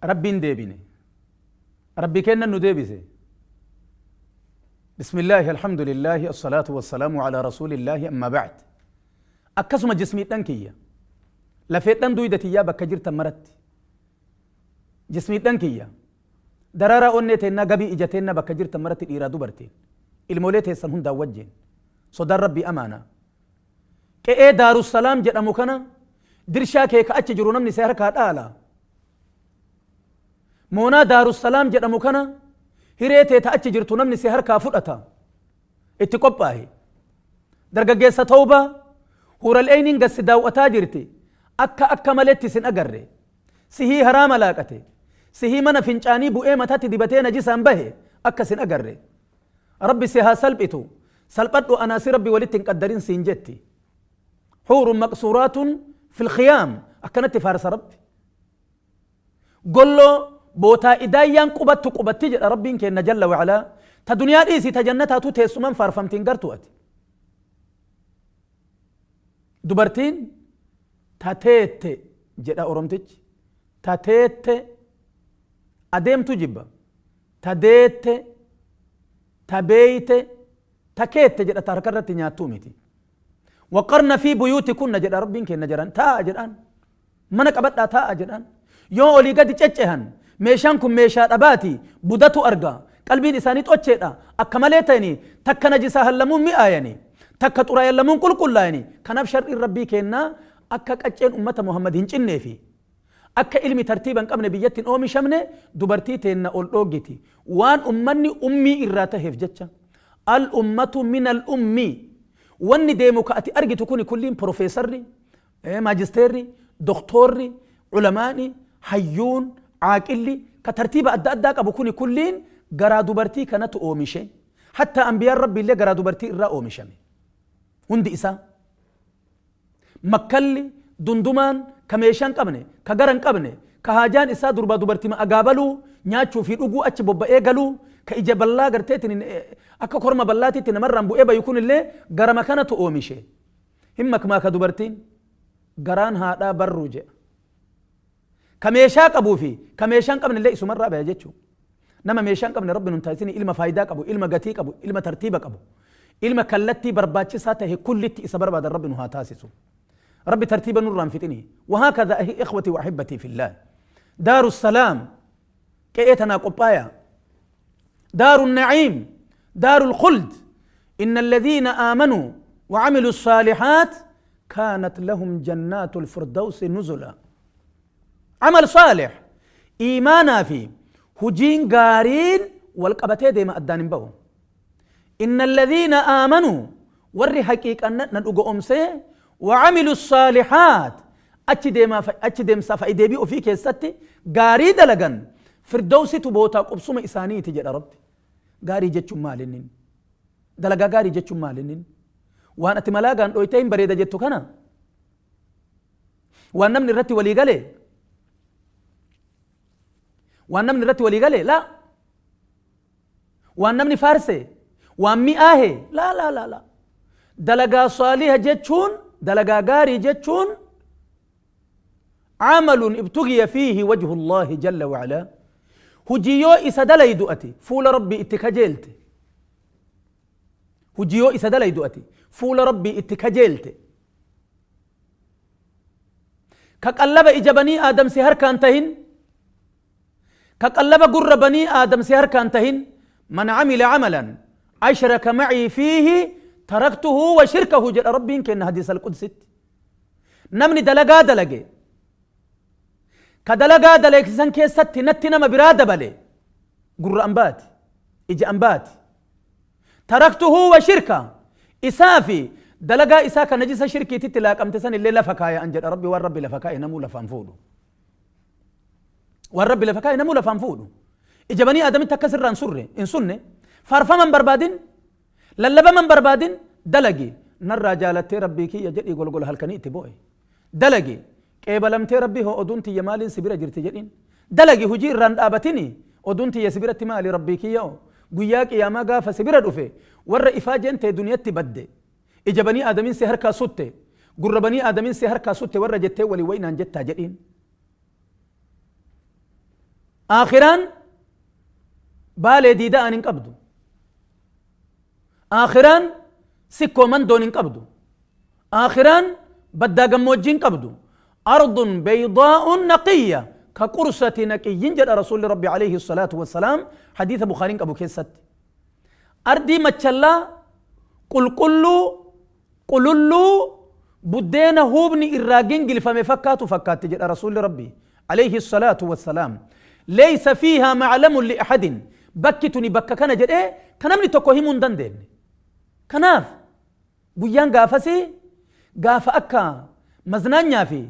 Rabbiin deebine. Rabbi kennan nu deebise. بسم الله الحمد لله الصلاة والسلام على رسول الله أما بعد. Akkasuma jismiidhan kiyya lafeedhan duyda tiyyaa bakka jirtan maratti, jismiidhan kiyya daraaraa onnee teennaa, gabii ija teennaa, bakka jirtan maratti, dhiiraa dubartiin, ilmoolee teessan hundaan wajjin, sodaan Rabbii amaanaa. Qe'ee Daarussalaam jedhamu kana dirshaa kee ka achi jiru namni si harkaa dhaala. Moonaa Daarussalaam jedhamu kana hiree tee ta achi jirtu namni si harkaa fudhata. Itti qophaa'i. Dargaggeessa tawbaa, huural eyniin gassi daaw'ataa jirti. Akka maletti sin agarre. Sihii haraama laaqate, sihii mana fincaanii bu'ee matatti dibatee najisaan bahe akka sin agarre. Rabbi si haa salphitu, salphadhu, anaa si Rabbi walitti hin qaddarin siin jetti. حور مقصورات في الخيام akkanatti faarsa Rabbi. Golloo bootaa idaayyaan qubattu qubatti jedha Rabbiin kenna جل وعلا. Ta duniyaa dhiisi, ta jannataatu teessuman faarfamtiin gartu. Ati dubartiin tateette jedha Oromtichi, tateette adeemtu jibba, ta deette, ta beeyte, ta keette jedha. Ta harka irratti nyaattuu miti. وقرن في بيوتكن jedha Rabbiin kenna jedhan. Taa'a jedhaan, mana qabadhaa taa'a jedhaan. Yoo olii gadi ceccehan, meeshaan kun meeshaa dhabaati, budatu arga, qalbiin isaanii xocheedha akka malee ta'anii, takka najisaa hallamuun mi'aayanii, takka xuraayallamuun qulqullaayanii. Kanaaf shar'iin Rabbii kennaa akka qacceen ummata Muhammad hin cinnee fi akka ilmi tartiiba hin qabne biyyatti hin oomishamne dubartii teenna ol dhooggiti. Waan ummanni ummii irraa taheef jecha, الأمة من الأم. Wanni deemu ka ati argitu kuni kulliin, profeesarri, maajisteerri, doktoorri, culamaani, hayyuun, caaqilli ka tartiiba adda addaa qabu kuni kulliin garaa dubartii kanatu oomishe. Hatta ambiyaan Rabbi illee garaa dubartii irraa oomishame hundi isaa. Makkalli dundumaan ka meeshaa hin qabne, ka gara hin qabne, ka haajaan isaa durbaa dubartima agaabaluu, nyaachuu fi dhuguu, achi bobba'ee galuu, ka ija ballaa garteetiin akka korma ballaatitti namarraan bu'ee bayu kun illee garama kanatu oomishe. Hin makmaaka, dubartiin garaan haadhaa barruu jedha. Ka meeshaa qabuu fi ka meeshaa hin qabne illee isumarraa baya jechuu. Nama meeshaa hin qabne Rabbi nun taasisini. Ilma faayidaa qabu, ilma gatii qabu, ilma tartiiba qabu, ilma kallattii barbaachisaa tahe kullitti isa barbaadan Rabbi nu haa taasisu. Rabbi tartiiba nurraan fixini. وهكذا إخوتي وأحبتي في الله، دار السلام qe'ee tanaa qophaaya. دار النعيم، دار الخلد. إن الذين آمنوا وعملوا الصالحات كانت لهم جنات الفردوس نزلا. عمل صالح، إيمانا في hujiin gaariin wal qabatee deema, addaan hin ba'u. إن الذين آمنوا warri haqiiqan na dhugoomsee، وعملوا الصالحات achi deemaa, achi deemsaa fa'i deebii ofii keessatti gaarii dalagan, firdawsitu bootaa qubsuma isaaniiti jedha Rabbi. Gaarii jechuun maal inni? Dalagaa gaarii jechuun maal inni? Waan ati malaagaan dhoytee hin bareeda jettu kana, waan namni irratti walii galee, waan namni irratti walii galee, laa, waan namni faarse, waan mi'aahe, laa laa laa laa. Dalagaa saaliha jechuun, dalagaa gaarii jechuun، عمل ابتغي فيه وجه الله جل وعلا. Hujii yoo isa dalaydu ati fuula Rabbii itti kajeelte, hujii yoo isa dalaydu ati fuula Rabbii itti kajeelte, ka qallaba ija banii Aadam si harkaan tahin, ka qallaba gurra banii Aadam si harkaan tahin. من عمل عملا أشرك معي فيه تركته وشركه jedha Rabbiin kenna حديث القدسي. Namni dalagaa dalage ka dalagaa daleegsisan keessatti natti nama biraa dabale, gurra ambaati, ija ambaati, تركته وشركه isaa fi dalagaa isaa ka najisa shirkiititti laaqamte san illee lafa kaaya an jedha Rabbi. Waan Rabbi lafa kaa'e namuu lafaan fuudhu. Waan Rabbi lafa kaa'e namuu lafaan fuudhu. Ija banii Aadamitti akkas irraa hin surre hin sunne. Faarfaman barbaadin, lallabaman barbaadin, dalagi. Narraa jaalattee Rabbii kiyya jedhii golgola halkanii itti bo'e dalagi. Qeebalamtee Rabbii hoo, oduun tiyya maaliin si bira jirti jedhin. Dalagi, hujii irraan dhaabatini. Oduun tiyya si biratti maali, Rabbii kiyya? Oo, guyyaa qiyaamaa gaafa si bira dhufe, warra ifaajeen ta'e duniyatti badde, ija banii Aadamiin si harkaa sutte, gurra banii Aadamiin si harkaa sutte warra jettee walii wayinaan jettaa jedhiin. Aakhiraan Baalee diida'aan hin qabdu. Aakhiraan Sikkoo Mandoon hin qabdu. Aakhiraan baddaa gammoojjii hin qabdu. Ardun beydaa'un naqiyya ka qursati naqiyyin jedha Rasuulli Rabbi alayhi salaatu wassalaam hadiisa Bukhaariin qabu keessatti. Ardii machallaa qulqulluu qululluu buddeena huubni irraa gingilfame fakkaatu fakkaatti jedha Rasuulli Rabbii aleyhi salaatu wassalaam. Leysa fiihaa maclamun li ahadin bakki tuni bakka kana jedhee ka namni tokko himuu hin dandeenne. Kanaaf guyyaan gaafasii gaafa akka maznaanyaa fi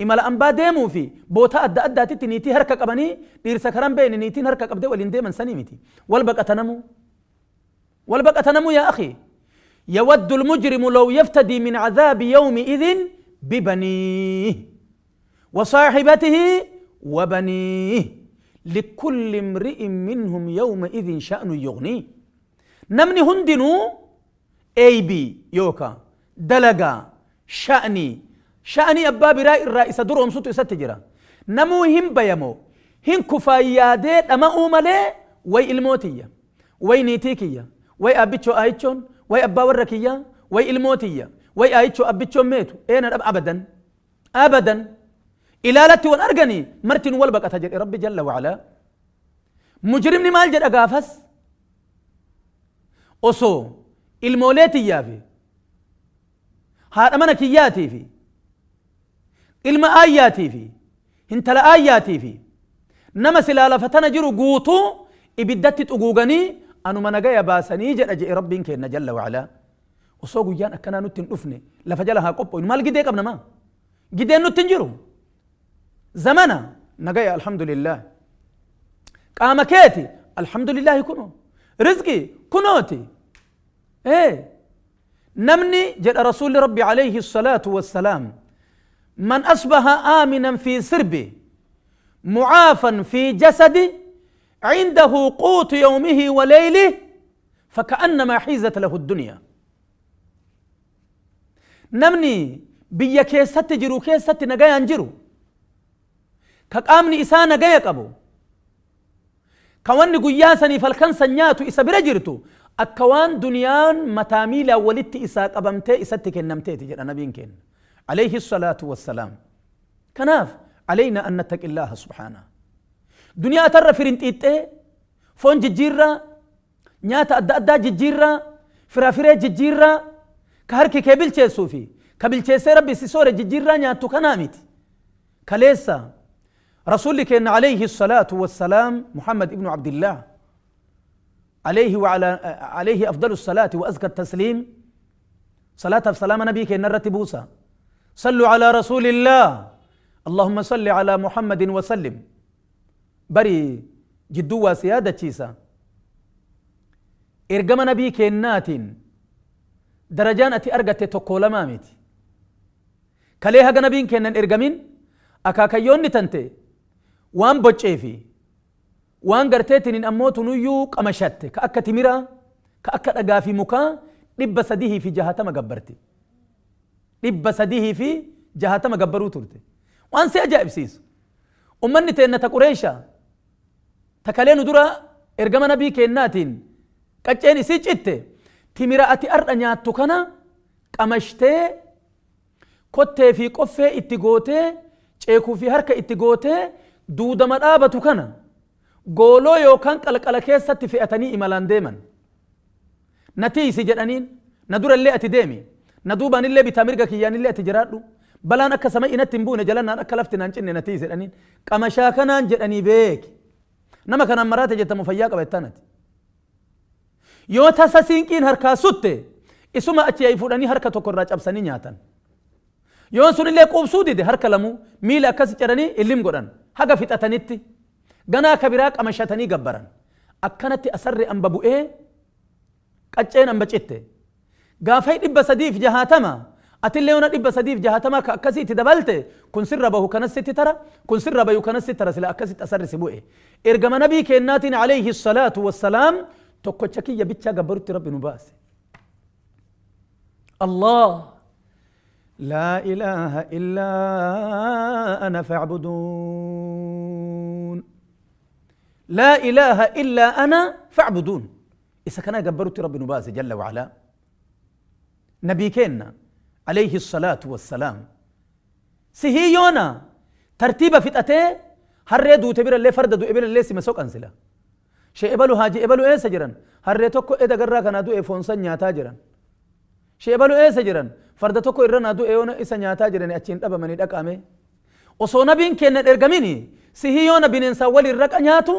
imala ambaa deemuu fi bootaa adda addaatitti niitii harka qabanii dhiirsa karaa hin beekne niitiin harka qabdee waliin deeman sanii miti. Wal baqata namuu. Wal baqata namuu yaa akhi. Yawaddu almujrimu law yaftadii min cadhaabi yawmi'idhin bibaniih wa saahibatihi wa baniih likulli imri'in minhum yawma'idhin sha'nun yughniih. Namni hundinuu eeybii yookaa dalagaa, sha'nii, sha'nii abbaa biraa irraa isa duroomsutu isatti jira. Namuu hin bayamoo, hin kufaan yaadee dhama'uu malee way ilmoo tiyya, Way niitii kiyya, way aabbichoo aayichoon, way abbaa warra kiyyaa, way ilmoo tiyya, way aayichoo abbichoon meetu, eena dhab abadan. Abadan. Ilaalatti wan arganii martinuu wal baqata jedhe Rabbi jalla wa'alaa. Mujrimni maal jedha gaafas? Osoo ilmoolee tiyyaa fi haadha mana kiyyaatii fi ilma aayyaatii fi hintala aayyaatii fi nama silaa lafa tana jiru guutuu ibiddatti xuguuganii anuma nagaya baasanii jedha je'e Rabbiin keenna jalla wa'alaa. Osoo guyyaan akkanaa nutti hin dhufne lafa jala haa qophooynu. Maal gidee qabna maa? Gideen nutti hin jiru. Zamana nagaya alhamdulillah. Qaama keeti alhamdulillaahi kunoo. Rizqii kunooti. Ee Namni jedha Rasuulli Rabbi alayhi salaatu wassalaam man asbaha aaminan fi sirbi mucaafan fi jasadi cindahu quutu yawmihi wa leylih faka'annamaa xiizat lahu ddunyaa. Namni biyya keessatti jiru keessatti nagayaan jiru ka qaamni isaa nagaya qabu Ka wanni guyyaa saniif halkan san nyaatu isa bira jirtu akka waan duniyaan mataa miilaan walitti isaa qabamtee isatti kennamteeti jedha nabiin keenna aleyhi salaatu wassalaam. Kanaaf aleynaa an nattaqillaaha subhaanaa. Duniyaa tarra firinxiixxee foon jijjiirraa nyaata adda addaa jijjiirraa firaafiree jijjiirraa ka harki kee bilcheessuu fi ka bilcheessee rabbi si soore jijjiirraa nyaattu kanaa miti. Kaleessa Rasuulli keenna aleyhi salaatu wassalaam Muhammad ibnu Abdillaah aleyhi wa ala aleyhi afdalu salaati wa azka tasliim salaataaf salaama nabii keenna irratti buusa. Sallu ala rasuulillaah Allahumma salli ala Muhammadin wa sallim. Bari jidduu waa si yaadachiisa. Ergama nabii keennaatiin darajaan ati argatte tokkoo lamaa miti. Kalee haga nabiin keenna hin ergamin akaakayyoonni tante waan boccee fi waan garteetiniin ammoo tunuyyuu qamashatte ka akka timiraa ka akka dhagaa fi mukaa 360 gabbarti. 360 gabbaruu turte. Waan si ajaa'ibsiisu ummanni teenna ta Qureeshaa ta kalee nu dura ergama nabii keennaatiin qacceen isii citte timira ati ardha nyaattu kana qamashtee kottee fi qoffee itti gootee ceekuu fi harka itti gootee duudama dhaabatu kana gooloo yookaan qalqala keessatti fe'atanii imalaan deeman. Na tiiysi jedhaniin, na dura illee ati deemi, na duubaan illee bitaa mirga kiyyaan illee ati jiraadhu, balaan akka sama'i natti hin buune jalannaan akka lafti naan cinne na tiiysi jedhaniin. Qamashaa kanaan jedhanii beeki. Nama kanaan maraate jettamu fayyaa qaba jettaan ati. Yoo tasa siinqiin harkaa sutte isuma achi ya'i fuudhanii harka tokko irraa cabsanii nyaatan. Yoon sunillee quubsuu dide harka lamuu miila akkasi ciranii illim godhan haga fixatanitti. Ganaa ka biraa qamashatanii gabbaran. Akkanatti asarri amba bu'ee qacceen amba citte. Gaafai 360 atillee yoona 360 ka akkasii itti dabalte kun sirra bahu kanas sitti tara kun sirra bayu kanas sitti tara sila akkasitti asarri si bu'e. Ergama nabii keennaatiin alayhi salaatu wassalaam tokkocha kiyya bichaa gabbarutti Rabbi nu baase. Allah laa ilaaha illaa ana fa'buduun. Laa ilaaha illaa ana fa'buduun. Isa kana gabbarutti Rabbi nu baase jalla wa'alaa. Nabii keenna alayhi salaatu wassalaam. Sihii yoona tartiiba fixatee harree duute birallee farda du'e birallee sima soqan sila. Shee ebalu haaji ebalu eessa jiran? Harree tokko eda garraa kanaa du'e foonsan nyaataa jiran. Shee ebalu eessa jiran? Farda tokko irra naa du'e yoona isa nyaataa jirani achiin dhabamanii dhaqaame. Osoo nabiin keenna hin ergamini sihii yoona bineensaan waliin raqa nyaatu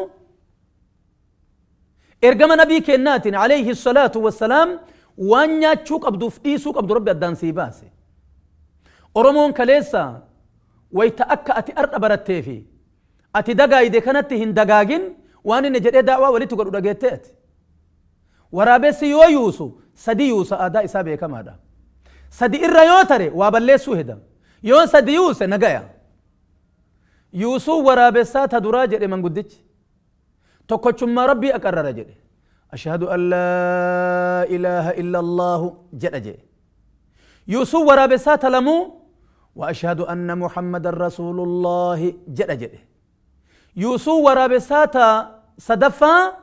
ergama nabii keennaatiin alayhi salaatu wassalaam waan nyaachuu qabduuf dhiisuu qabdu Rabbi addaan sii baase. Oromoon kaleessa wayta akka ati ardha barattee fi ati dagaayde kanatti hin dagaagin waan inni jedhee da'waa walitti godhu dhageettee ati. Waraabessi yoo yuusu sadi yuusa aadaa isaa beekamaadha. Sadi irra yoo tare waa balleessuu heda. Yoo sadi yuuse nagaya. Yuusuun waraabessaa ta duraa jedhe manguddichi. Tokkochummaa Rabbii aqarrara jedhe. Ashhadu an laa ilaaha illallaahu jedha jedhe. Yuusuun waraabessaa ta lamuu wa ashhadu anna Muhammadan rasuulullaahi jedha jedhe. Yuusuun waraabessaa ta sadaffaa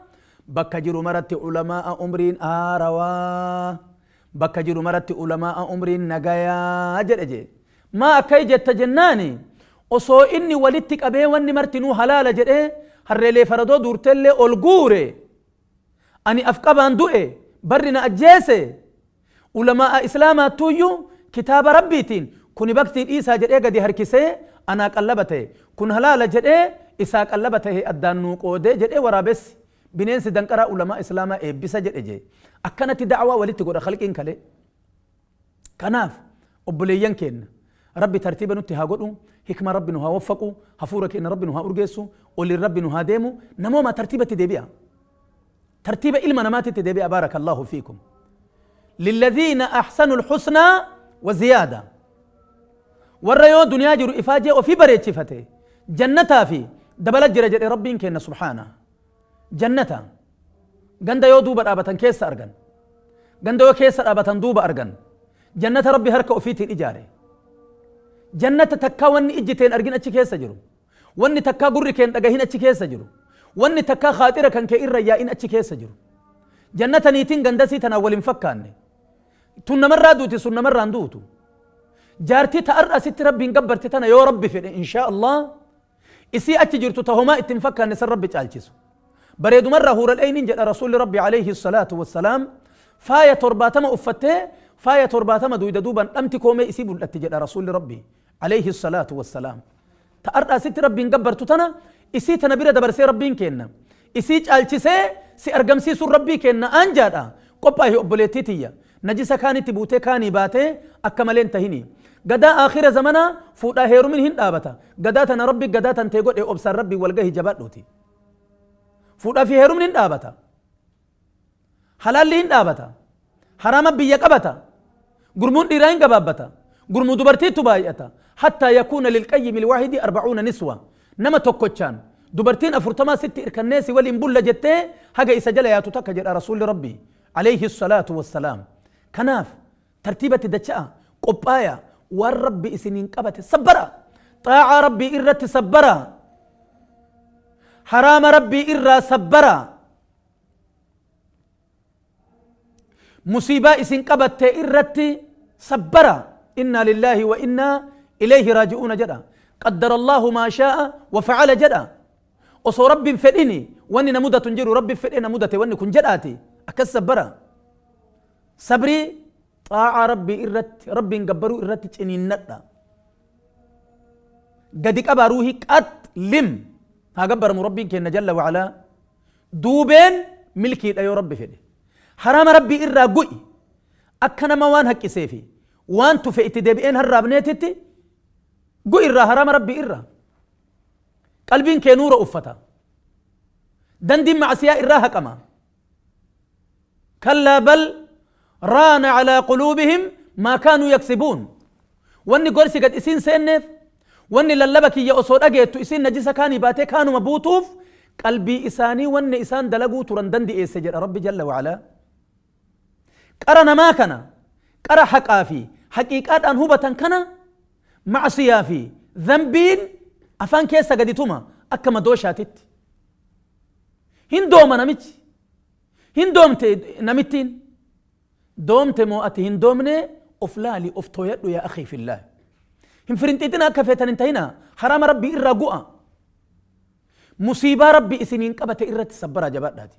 bakka jiru maratti ulamaa'a umriin aarawaa bakka jiru maratti ulamaa'a umriin nagayaa jedhe jee. Maa akkai jetta jennaani osoo inni walitti qabee wanni martinuu halaala jedhee harreelee faradoo duurtellee ol guure ani afqabaan du'e barri na ajjeese Ulamaa'a Islaamaattuuyyuu kitaaba Rabbiitiin kuni baktii dhiisaa jedhee gadi harkisee anaa qallaba ta'e, kun halaala jedhee isaa qallaba ta'e addaan nuu qoodee jedhee waraabessi, bineensi danqaraa ulamaa Islaamaa eebbisa jedhe jee. Akkanatti da'waa walitti godha khalqiin kalee. Kanaaf obboleeyyan keenna Rabbi tartiiba nutti haa godhu, hikma Rabbi nu haa waffaqu, hafuura keenna Rabbi nu haa urgeessu, oliin Rabbi nu haa deemu, namoomaa tartiibatti deebi'a. Tartiiba ilma namaatitti deebi'a baarakallaahu fiikum. Lilladhiina ahsanul husnaa wa ziyaada. Warra yoo duniyaa jiru ifaajee ofii bareechifate jannataa fi dabala jira jedhe Rabbiin keenna subhaana. Jannata ganda yoo duuba dhaabatan keessa argan. Ganda yoo keessa dhaabatan duuba argan. Jannata Rabbi harka ofiitiin ijaare. Jannata takkaa wanni ijji teen argin achi keessa jiru. Wanni takkaa gurri kee hin dhagahin achi keessa jiru. Wanni takkaa khaaxira kan kee irra yaa'in achi keessa jiru. Jannata niitiin gandasii tanaan wal hin fakkaanne. Tun namarraa duuti sun namarraa hin duutu. Jaartii ta ar'a asitti Rabbiin gabbarte tana yoo Rabbi fedhe inshaa Allah isii achi jirtu ta homaa itti hin fakkaanne san Rabbi caalchisu. Bareedumarraa huural'eyniin jedha Rasuulli Rabbi alayhi salaatu wassalaam faaya 70 uffattee faaya 70 duyda duuban dhamti koomee isii bul'atti jedha Rasuulli Rabbi alayhi salaatu wassalaam. Ta ardha asitti Rabbiin gabbartu tana isii tana bira dabarsee Rabbiin keenna isii caalchisee si argamsiisuun Rabbii keenna aanjaadha. Qophaahi obboleettii tiyya. Najisa kaanitti buutee kaanii baatee akka malee hin tahinii. Gadaa aakhira zamanaa fuudhaa heerumin hin dhaabata. Gadaa tana Rabbi gadaa tan tee godhe obsaan Rabbiin wal gahi jabaadhuuti. Fuudhaa fi heerumni hin dhaabata. Halaalli hin dhaabata. Haraama biyya qabata. Gurmuun dhiiraa hin gabaabbata. Gurmuu dubartiitu baay'ata. Hattaa yakuuna lilqayyimi lwaahidi arba'uuna niswa. Nama tokkochaan dubartiin afurtamaa sitti irkannee si waliin bulla jettee haga isa jala yaatu takka jedha Rasuulli Rabbii alayhi salaatu wassalaam. Kanaaf tartiibatti dacha'a qophaaya waan Rabbi isiniin qabate sabbara. Xaa'aa Rabbii irratti sabbara. Haraama Rabbii irraa sabbara. Musiibaa isin qabatte irratti sabbara. Innaa lillaahi wa innaa ilayhi raaji'uuna jedha. Qaddara Allaahu maa shaa'a wa fa'ala jedha. Osoo Rabbiin fedhini wanni na mudatu hin jiru Rabbi fedhee na mudate wanni kun jedhaati akkas sabbara. Sabrii xaa'aa Rabbii irratti Rabbiin gabbaruu irratti ciniinnadha. Gadi qabaa ruuhii qax lim haa gabbaramu Rabbiin keenna jalla wa'alaa. Duubeen milkiidha yoo Rabbi fedhe. Haraama Rabbii irraa gu'i. Akka nama waan haqqisee fi waan tufe itti deebi'een harraabneetitti gu'i irraa haraama Rabbii irraa. Qalbiin kee nuura uffata. Dandiin macasiyaa irraa haqama. Kallaa bal raana calaa quluubihim maa kaanuu yaksibuun. Wanni gorsi gad isiin seenneef, wanni lallaba kiyya osoo dhageettu isiin najisa kaanii baatee kaanuma buutuuf qalbii isaanii wanni isaan dalaguu turan dandi'eesse jedha Rabbi jalla wa'alaa. Qara namaa kana qara haqaa fi haqiiqaadhaan hubatan kana macsiyaa fi dhanbiin afaan keessa gadi tuma akka madooshaatitti. Hin dooma namichi. Hin doomte namittiin. Doomte moo ati hin doomne of laali of tooyadhu yaa akhii fillaah. Hin firinxiixina akka feetan hin tahina haraama rabbii irraa gu'a. Musiibaa rabbi isiniin qabate irratti sabbaraa jabaadhaati.